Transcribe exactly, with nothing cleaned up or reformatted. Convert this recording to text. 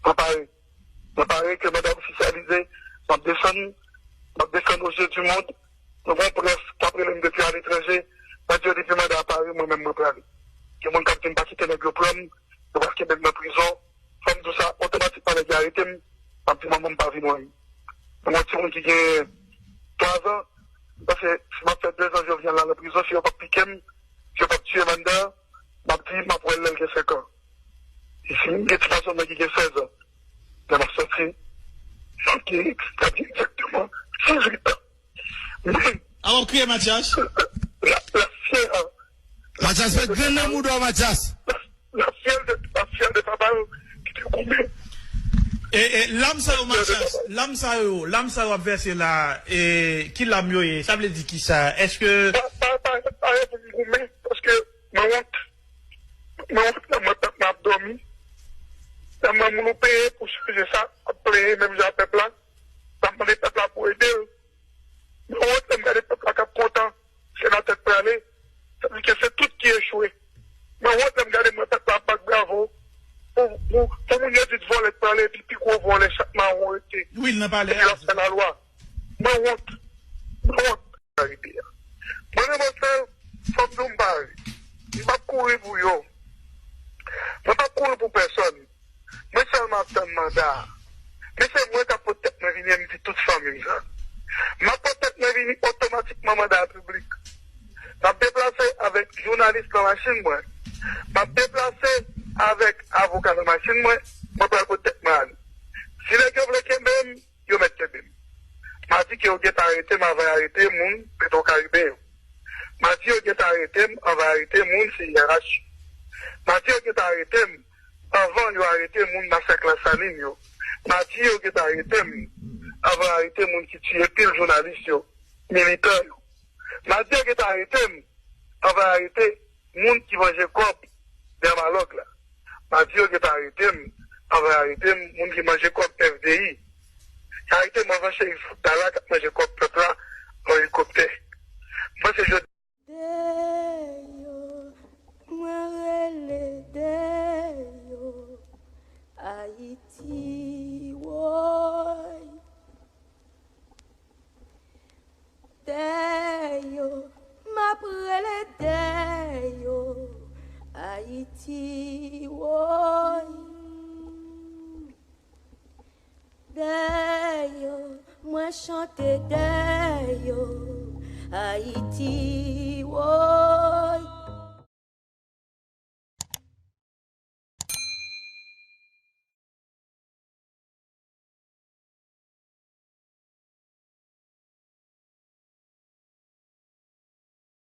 Mwen pare. Mwen pare ke manda ofisyalize. M ap desann, m ap desann aux yeux du monde. Nou gen yon près k ap rele m depi aletranje. Mwen di yo depi manda a pare, mwen menm mwen prale. Gen moun k ap di m pa kite nèg yo pran m, yo pral kenbe m nan prizon. Fò m di w sa, otomatikman nèg yo arete m, m ap di manman m pa vin wè m. Mwen yon timoun ki gen twa zan, m panse si m ap fè de zan Jovenel la nan prizon, si yo p ap pike m, si yo p ap tiye manda, m ap di m ap wè l lè l gen senk an. E si m gen ti gason mwen ki gen sèz an, lè m ap sòti, m ap gen, m ap gen egzakteman dizuit an. Mwen, a, w ap kriye, Mathias? La, la, la fyè, Mathias, met grenn nan mouda w, Mathias. La, la fyè de, la fyè de papa yo ki te goumen. E, e, lam sa yo, Mathias, lam sa yo, lam sa yo ap vèse la, e, ki lam yo ye? Sa vle di ki sa? Èske pa, pa, pa, pa pou m goumen, paske mwen wont. Mwen wont lè m wè pèp mwen ap dòmi. Lè m wè moun ou peye pou chanje sa, ap plenyen menm jan ak pèp la. L ap mande pèp la pou ede l. Mwen wont lè m gade pèp la k ap kontan, se nan tèt prale. Sa vle di ke se tout ki echwe. Mwen wont lè m gade, m wè pèp la ap bat bravo pou, pou, pou moun yo di vòlè k prale, epi pi gwo vòlè chak mawon rete. Wi, l nan palè a. Epi l ap fè lalwa. Mwen wont. Mwen wont. Mwen, Lemontel, fò m di w m pare. M p ap kouri pou yo. Mwen p ap kouri pou pèsòn. Mwen sèlman ap tann manda a. Men se mwen k ap pot tèt mwen vini e m di tout fanmi m sa. M ap pot tèt mwen vini otomatikman manda a piblik. M ap deplase avèk jounalis nan machin mwen. M ap deplase avèk avoka nan machin mwen. Mwen pral pot tèt mwen ale. Si nèg yo vle kenbe m, yo mèt kenbe m. M a di ke yo gentan arete m avan y arete moun Petwokaribe yo. M a di yo gentan arete m avan y arete moun C I R H yo. M a di yo gentan arete m anvan yo arete moun masèk Lasalin yo. M a di yo gentan arete m anvan y arete moun ki tiye pil jounalis yo, militan yo. M a di yo gentan arete m anvan y arete moun ki manje kòb Dermalog la. M a di yo gentan arete m anvan y arete m moun ki manje kòb F D I. Y arete m anvan Cherif Abdallah k ap manje kòb pèp la an elikoptè. M panse jodi Deyò, mwen rele deyò, Ayiti, woy. Deyò, m ap rele deyò, Ayiti, woy. Deyò, mwen chante deyò, Ayiti, woy.